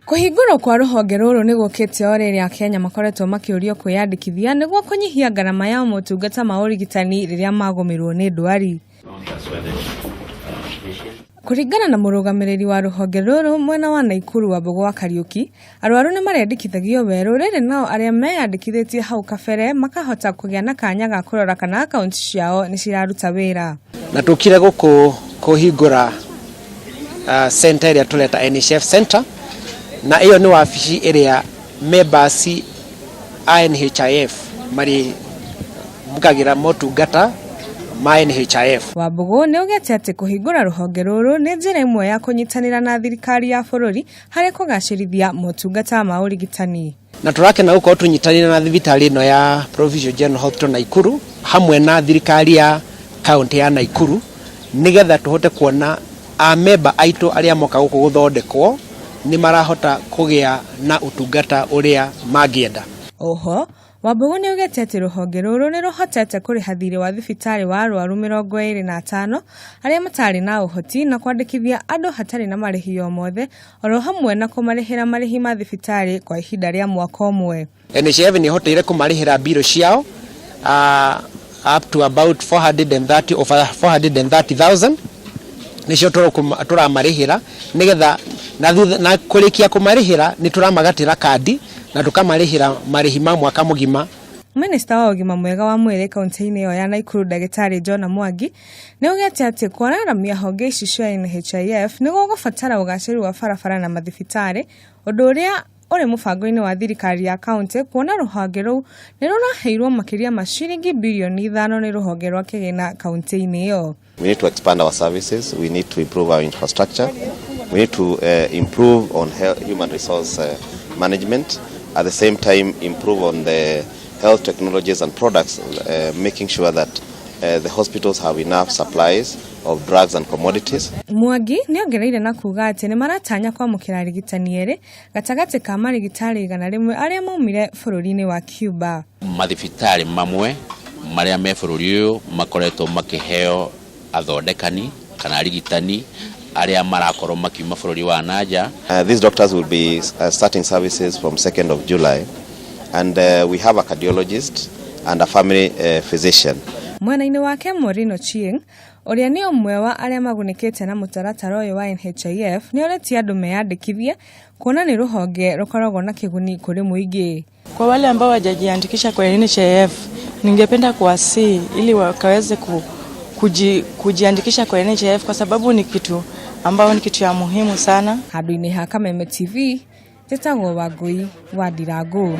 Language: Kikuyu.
Kũhingũrwo kwa rũhonge rũrũ nĩ gũkĩte o rĩrĩa Akenya makoretwo makĩũrio kwĩyandĩkithia nĩguo kũnyihia ngarama ya motungata ma ũrigitani rĩrĩa magũmĩrwo nĩ ndwari. Kũringana na mũrũgamĩrĩri wa rũhonge rũrũ mwena wa Naikuru Wambũgũ wa Kariũki, arwaru nĩ marendekithagio werũ rĩrĩ nao arĩa meyandĩkithĩtie hau kabere makahota kũgĩa na kanya ga kũrora kana akaunti ciao nĩ ciraruta wĩra. Na tũkire gũkũ kũhingũra center ĩrĩa tũreta NHIF center, na ĩyo nĩ wabici ĩrĩa members a NHIF marĩ mũkagĩra motungata ma NHIF. Wambũgũ nĩ augĩte atĩ kũhingũra rũhonge rũrũ nĩ njĩra ĩmwe ya kũnyitanĩra na thirikari ya bũrũri harĩ kũgacĩrithia motungata ma ũrigitani. Na tũrakena gũkorwo tũnyitanĩire na thibitarĩ ĩno ya Provincial General Hospital Naikuru hamwe na thirikari ya kaunti ya Naikuru, nĩgetha tũhote kuona amemba aitũ arĩa moka gũkũ gũthondekwo nĩ marahota kũgĩa na ũtungata ũrĩa mangĩenda. Oho, Wambũgũ nĩ augĩte atĩ rũhonge rũrũ nĩ rũhotete kũrĩha thirĩ wa thibitarĩ wa arwaru 25 arĩa matarĩ na ũhoti na kwandĩkithia andũ hatarĩ na marĩhi o mothe, oro hamwe na kũmarĩhĩra marĩhi ma thibitarĩ kwa ihinda rĩa mwaka ũmwe. NHIF nĩ ĩhoteire kũmarĩhĩra mbirũ ciao up to about 430, over 430,000 nĩcio tũramarĩhĩra, nĩgetha na thutha na kũrĩkia kũmarĩhĩra nĩ tũramagatĩra kandi na tũkamarĩhĩra marĩhi ma mwaka mũgima. Minista wa ũgima mwega wa mwĩrĩ kaunti-inĩ ĩyo ya Naikuru Ndagĩtarĩ John Mwangi nĩ augĩte atĩ kwararamia honge ici cia NHIF nĩ gũgũbatara ũgacĩru wa barabara na mathibitarĩ, ũndũ ũrĩa ũrĩ mũbango-inĩ wa thirikari ya kaunti, kuona rũhonge rũu nĩ rũraheirwo makĩria ma ciringi birioni 5 nĩ rũhonge rwa kĩgĩna kaunti-inĩ ĩyo. We need to expand our services, we need to improve our infrastructure, we need to improve on health, human resource management, at the same time improve on the health technologies and products, making sure that the hospitals have enough supplies of drugs and commodities. Mwangi nĩ ongereire na kuga atĩ nĩ maratanya kwamũkĩra arigitani erĩ gatagatĩ ka marigitari 100 arĩa maumire bũrũri-inĩ wa Cuba. Mathibitarĩ mamwe marĩa me bũrũri ũyũ makoretwo makĩheo athondekani kana arigitani arĩa marakorwo makiuma bũrũri wa nanja. These doctors will be starting services from 2nd of July, and we have a cardiologist and a family physician. Mwena-inĩ wake, Maureen Ochieng, ũrĩa nĩ ũmwe wa arĩa magunĩkĩte na mũtaratara ũyũ wa NHIF, nĩ orĩtie andũ meyandĩkithie kuona nĩ rũhonge rũkoragwo na kĩguni kũrĩ mũingĩ. Kwa wale ambao hawajajiandikisha kwa NHIF, ningependa kuwasihi ili wakaweze kujiandikisha kwa NHIF kwa sababu ni kitu ambao ni kitu ya muhimu sana. Handũ-inĩ ha Kameme TV, njĩtagwo Wangũi wa Ndirangũ.